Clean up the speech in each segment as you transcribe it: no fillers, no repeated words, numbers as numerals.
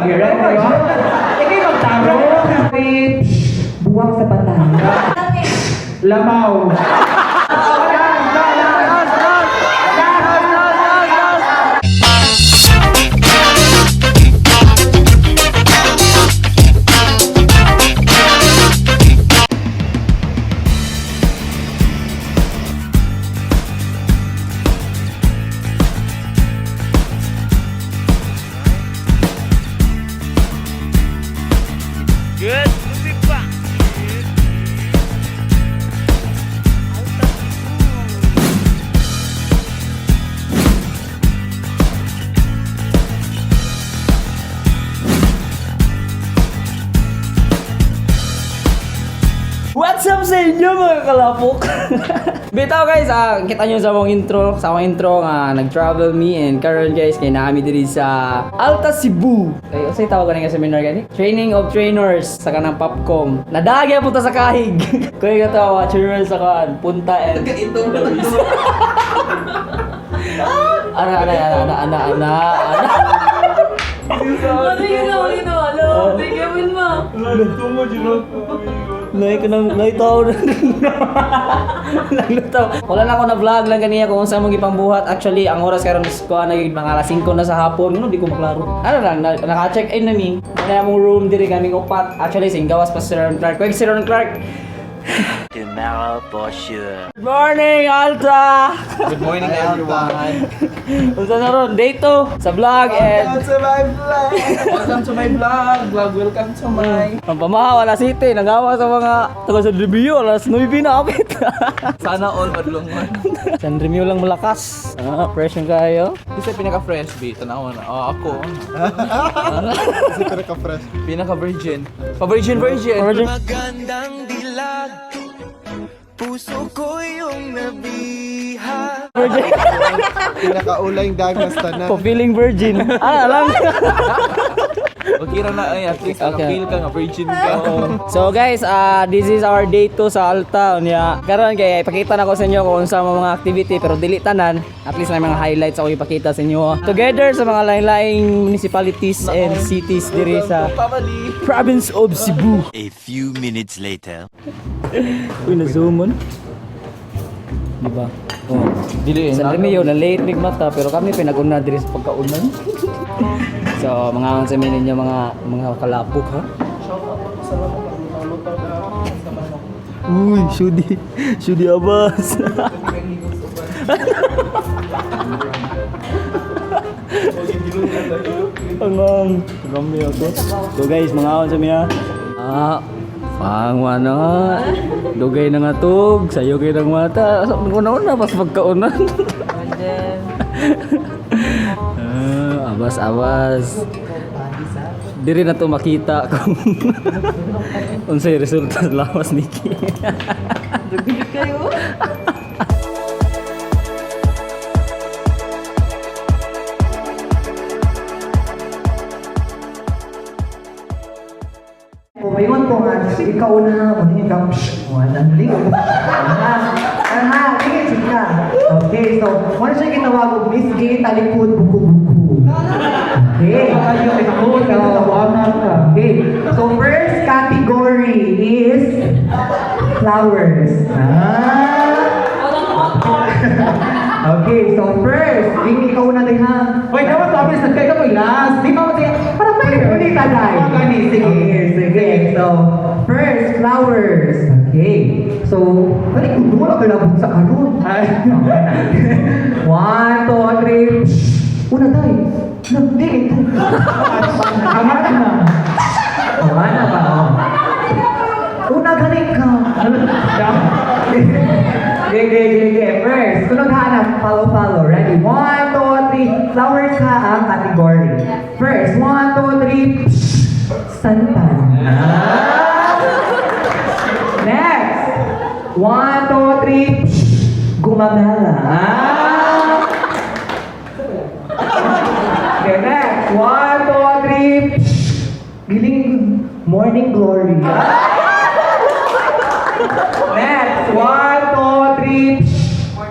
Okay, ready? Ikay magtaro. Three, buwak sa patay. Lamaw. Good. Lumipa. What's up sa inyo mga kalapok? Bitaw guys, kita nyo sa akong intro nga nag-travel me and karon guys kay naami diri sa Alta Cebu. Kay unsay tawag nga seminar gani? Training of trainers sa kanang Popcom. Nadagi punta sa kahig. Kuy katawa children sa kan punta and Ana ana ana ana ana ana. Ana. Ano yun na, ulit na, alam. Tingnan mo. Nay ka nang nay tao na. Naglutaw. Wala na ako na vlog lang ganiya kung unsa mong gipangbuhat. Actually, ang oras karon is kuan na gyud mga alas 5 na sa hapon. Ano di ko maklaro. Ano lang na, naka-check in na mi. Wala among room diri kaming upat. Actually, sing gawas pa si Ron Clark. Kweg si Ron Clark. Tomorrow for sure. Good morning, Alta. Good morning, everyone. Unsa na ron? Day 2 sa vlog and to my vlog. Welcome to my vlog. Vlog, welcome to my. ang pamahaw alas 7 nagawa sa mga taga sa review alas 9 na apit. Sana all madlungan. San Remio lang malakas. Ah, fresh yung kayo. Kasi pinaka-fresh, B. Tanawa na. Oh, ako. Kasi pinaka-fresh. Pinaka-virgin. Pa-virgin, virgin. Virgin. Magandang dilag. Puso ko yung nabiha. Virgin. Pinakaulay yung dagas tanan. Pa-feeling virgin. Ah, alam. Okay ra na ay at least Okay. okay. Feel ka nga virgin ka. So guys, this is our day 2 sa Alta. Unya, karon kay ipakita na ko sa inyo kung unsa mga activity pero dili tanan. At least may mga highlights ako ipakita sa inyo. Together sa mga lain-laing municipalities and cities diri sa Family. province of Cebu. A few minutes later. Uy, na-zoom on. Di ba? Oh. Dili San Remio, na late mig mata pero kami pinag-una diri sa pagkaunan. So, mga ang sa ninyo mga kalapok ha. Uy, shudi. Shudi Abbas. Angang. Rami ako. So guys, mga aon sa miya. Ah, pangwa na. Dugay na nga tug, sayo kay nang mata. Sa una-una pas pagkaunan. Ah, abas abas. Diri na to makita kung unsay resulta sa lawas ni Ki. Kayo? Pumayon ko nga, ikaw na, magingin ka, psh, wala na Aha, sige, chika. Okay, so, wala siya gitawag og Miss Gay Talikod Buku-Buku. Okay. Okay, so first category is flowers. Ah. Okay, so first, hindi ikaw na din ha. Wait, dapat sabi sa kay ka last. Di ba mo sige, parang may ulit ka dai. Gani, sige. Okay, sige. So, first, flowers. Okay. So, balik ko, wala ka labog sa karon. Ay. One, two, three. Una tayo. Nagdi ito. Tama na. Tama na ba? Oh. Una galing ka. Okay, okay, okay, okay. First, sunod hanap. Follow, follow. Ready? One, two, three. Flowers ha ang category. First, one, two, three. Santan. Ah. Next. One, two, three. Gumamela. Ah. Okay, next. One, two, three. Giling morning glory. Next. One, two, three.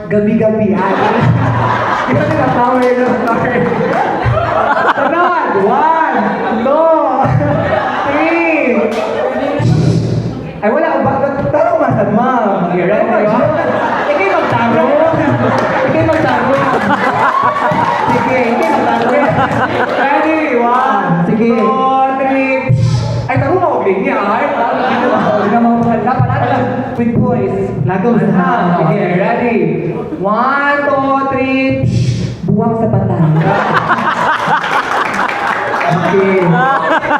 Gabi-gabi. Ah, Ito na power ng story. Sunod. One, two, Sige, hindi magtarong. Ready? One, Sige. two, three. Ay, tarong mo, linya. Ay, tarong. Hindi na mga pala. With voice. Lagaw sa Ah, sige, ready. One, two, three. Buwang sa patay. Okay.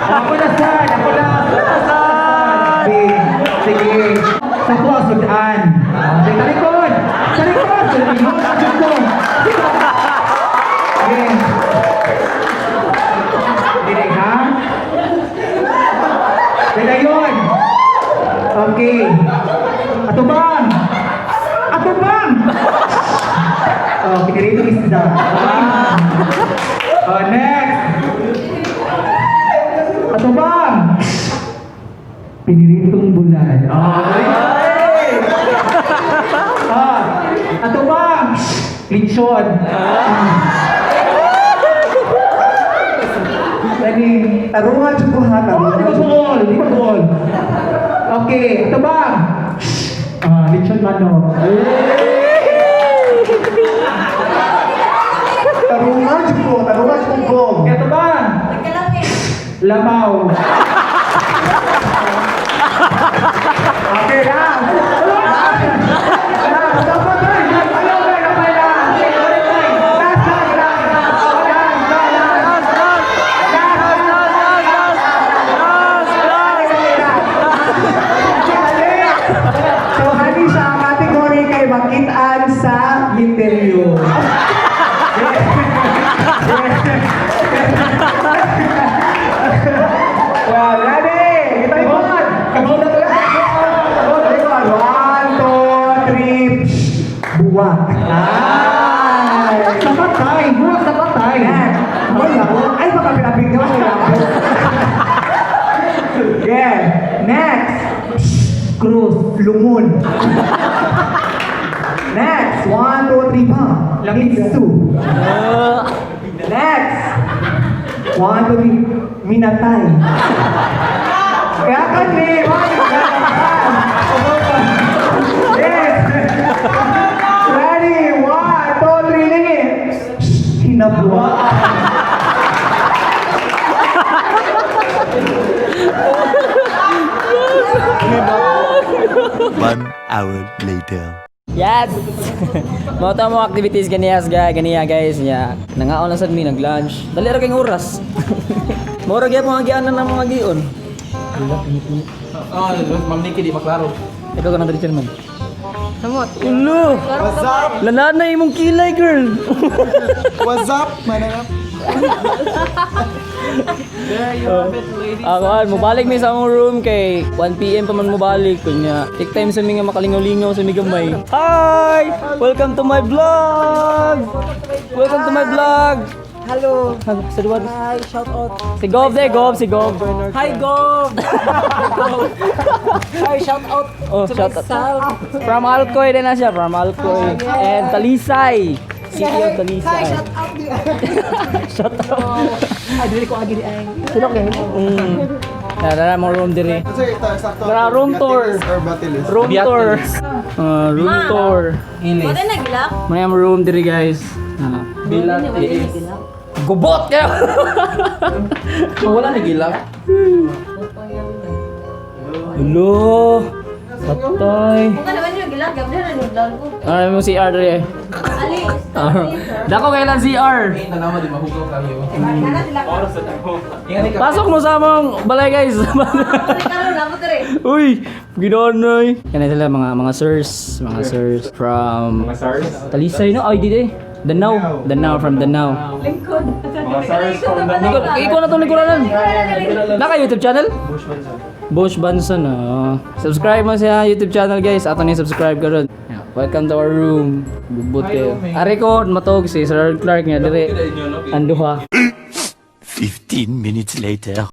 Ako na, sad. Ako na. Sad. Sige. Sige. Sa ko ang sudan. Sige, sa likod. Sa likod. Sa likod. Sa likod. Sige. Dili, ha? Dili yun. Okay. Atubang! Atubang! Oh, pinirito isda. Oh, next. Atubang! Piniritong bulan. Oh, ah, atubang! Lechon. Ready? Tarungan jud ko ha, Oh, di ba tarungan. suol? Di ba suol? Okay, atubang! Ah, lechon manok. Tarungan jud ko, tarungan jud ko. Atubang! Nagkalapit. Lamaw. Okay lang. Last, dapat ay. Ayaw na, kapay lang. Last, last, last, last. Last, last. Last. So, hani siya ang category kay makitaan sa misteryo. Well, ready? Kita ikot! Kabaw na talaga. Ikot! One, two, three, buwak. Ay! Sa patay. Buwag sa patay. Next. Wala. Ay, baka pinapig na wala. Yeah. Next. Cruz. Lungon. Next. One, two, three, pa. Langitsu. Next. One, two, three. Minatay. Kaya ka ni. Yes. Ready. One, two, three, lingi. Hinabwa. One hour later. Yes! Mao ta mo activities ganiya guys, ganiya guys nya. Nangaon lang sad mi nag-lunch. Dali ra kay oras. Mao ra gyapon ang gianan ng mga gion. Ah, Ma'am Nikki, di maklaro. Ikaw ka na diri chairman. Samot. Ulo! What's up? Lanad na imong kilay, girl. What's up, mananap? There you have it, ladies. Ako an, mobalik mi sa among room kay 1 PM pa man mobalik kunya. Take time sa mi nga makalingaw-lingaw sa mi gamay. Hi! Welcome to my vlog. Welcome to my vlog. Hello. Sa duwan. Hi, shout out. Si Gov de, Gov, si Gov. Hi, Gov! Hi, shout out Oh, to shout out. myself. From Alcoy din na siya, from Alcoy. And Talisay. City of Talisay. Hi, shout out. Shout out. Ay, dili ko agi di ay. Sino kay? Tara, mo room diri. Sir, ito, sakto. Tara, room tour. Batilis or Batilis? Room tour. Ah, room tour. Wala nagilak? May am room diri guys. Ah. Bilat is... Gubot kayo. Wala na gilak. Hello. Patay. Kung ka naman yung gilak, gabi na nagilak ko. Ay mo CR diri. Ali. Ah. Dako kailan CR. Tanawa, di mahugaw kayo. Ingat ka. Pasok mo sa among balay guys. Karon na mo dire. Uy, ginonoy. Yan sila mga mga sirs from Mga SARS? Talisay no? Ay, di di. Danau, Danau from Danau. Lingkod. Mga SARS from Danau. Lingkod, ikaw na itong lingkuranan. Naka YouTube channel? Bush Banson. Oh. Subscribe mo sa YouTube channel guys. Ato na yung subscribe karon. Yeah. Welcome to our room. Bubot kayo. Ari ko matog si Sir Clark nga dire. Anduha. 15 minutes later.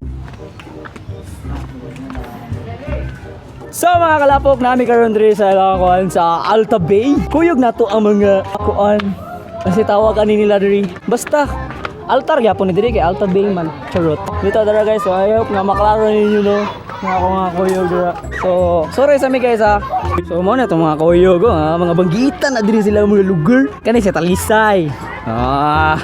So mga kalapok, nami karon diri sa kuan sa Alta Bay. Kuyog nato ang mga kuan. Kasi tawag ani nila diri. Basta altar gyapon ni diri kay Alta Bay man. Charot. Dito dara guys, so I hope nga maklaro ninyo no. Nga ako nga kuyog dira. So sorry sa mi guys ha. So mo na itong mga kuyog oh, ha? Mga banggitan na diri sila mga lugar. Kani sa Talisay. Ah,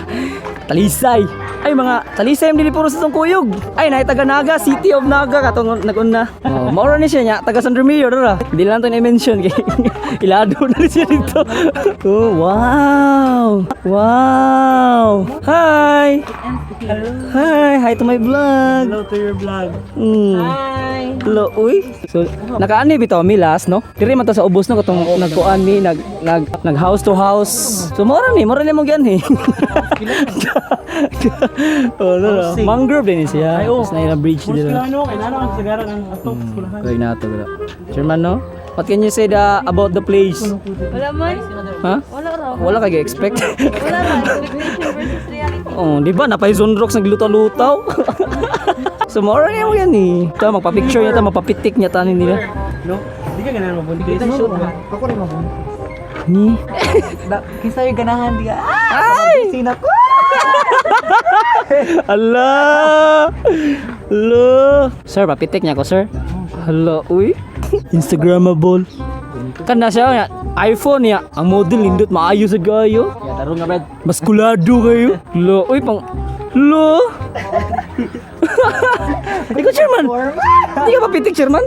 Talisay. Ay, mga Talisay ang dili puro sa tong kuyog. Ay, naay taga Naga, City of Naga katong naguna. Oh, mao ra ni siya nya, taga San Remigio ra. Hindi lang to na-mention kay ilado na ni siya dito. Oh, wow. Wow. Hi. Hi, hi to my vlog. Hello to your vlog. Hi. Hello, uy. So, nakaani bitaw mi last, no? Diri man to sa ubos, no, katong nagkuan mi nag nag nag house to house. So mora ni mo gyud eh. Oh, no, no. Mangrove din siya. Ay, oh. Tapos na bridge dito. Ano, kailangan ang sagaran ang atong eskwelahan. Kay nato gala. Chairman, no? What can you say about the place? Wala man. Ha? Wala raw. Wala kay expect. Wala raw. Expectation versus reality. Oh, di ba? Napay Zonrox naglutaw-lutaw. So mora ni mo yan eh. Ito, magpa-picture niya ta, magpapitik niya tanin nila. No? Di ka ganahan mabuntis. Ako rin mabuntis. Ni. Kisa yung ganahan di ka. Ay! Sina ko. Ala! Ala! Sir, papitik niya ko, sir. Hala, uy. Instagrammable. Kana siya niya, iPhone niya. Ang model nindot maayo sa gayo. Ya, tarong nga, Brad. Maskulado kayo. Lo, uy pang Lo. Ikaw, chairman. Hindi ka papitik, chairman.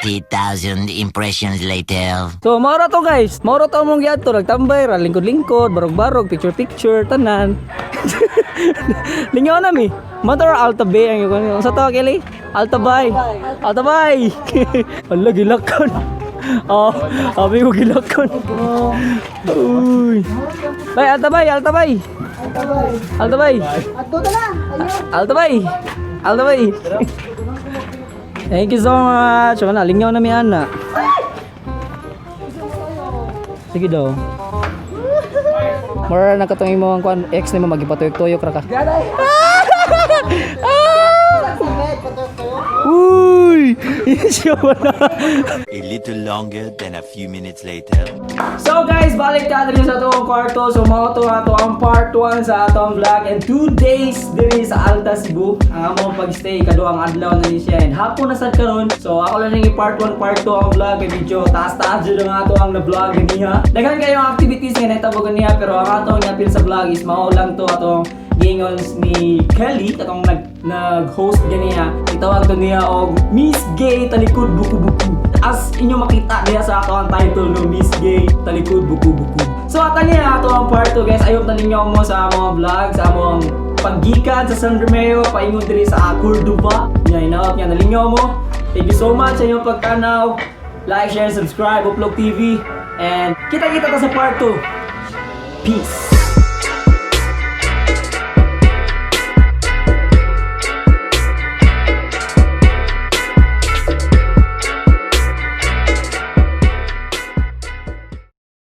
80,000 impressions later. So, maura to guys. Maura to among giadto nagtambay ra lingkod-lingkod, barog-barog, picture-picture, tanan. Lingaw na mi. Motor Alta Bay ang yun. Sa to Kelly? Alta Bay. Alta Bay. Ala gilakon. Oh, abi ko gilakon. Uy. Bay, Alta Bay, Alta Bay. Alta Bay. Alta Bay. Alta Bay. Thank you so much. Wala, lingaw na mi ana. Sige daw. Mura na katong imo ang kuan ex nimo magipatuyok-tuyok ra ka. Ah! Uy! Siya wala. A little longer than a few minutes later. So guys, balik ta diri sa atong kwarto. So mao to ato ang part 1 sa atong vlog and 2 days diri sa Alta Cebu. Ang among pagstay kaduhang adlaw na ni siya and hapon na sad karon. So ako lang ning part 1, part 2 ang vlog kay medyo taas-taas jud ang ato ang na vlog ganiha. Daghan kayo ang activities nga nahitabo ganiha pero ang atong giapil sa vlog is mao lang to atong giingon ni Kelly katong nag-host ganiya. Itawag to niya og Miss Gay Talikod Buku Buku. As inyo makita diya sa ato ang title, no, Miss Gay Talikod Buku Buku. So ata niya ato ang part 2, guys. Ayop na ninyo mo sa among vlog, sa among paggikan sa San Romeo, paingon diri sa Cordoba. Nya inaot nga nalingaw mo. Thank you so much sa inyong pagtanaw. Like, share, subscribe, Upload TV. And kita-kita ta sa part 2. Peace.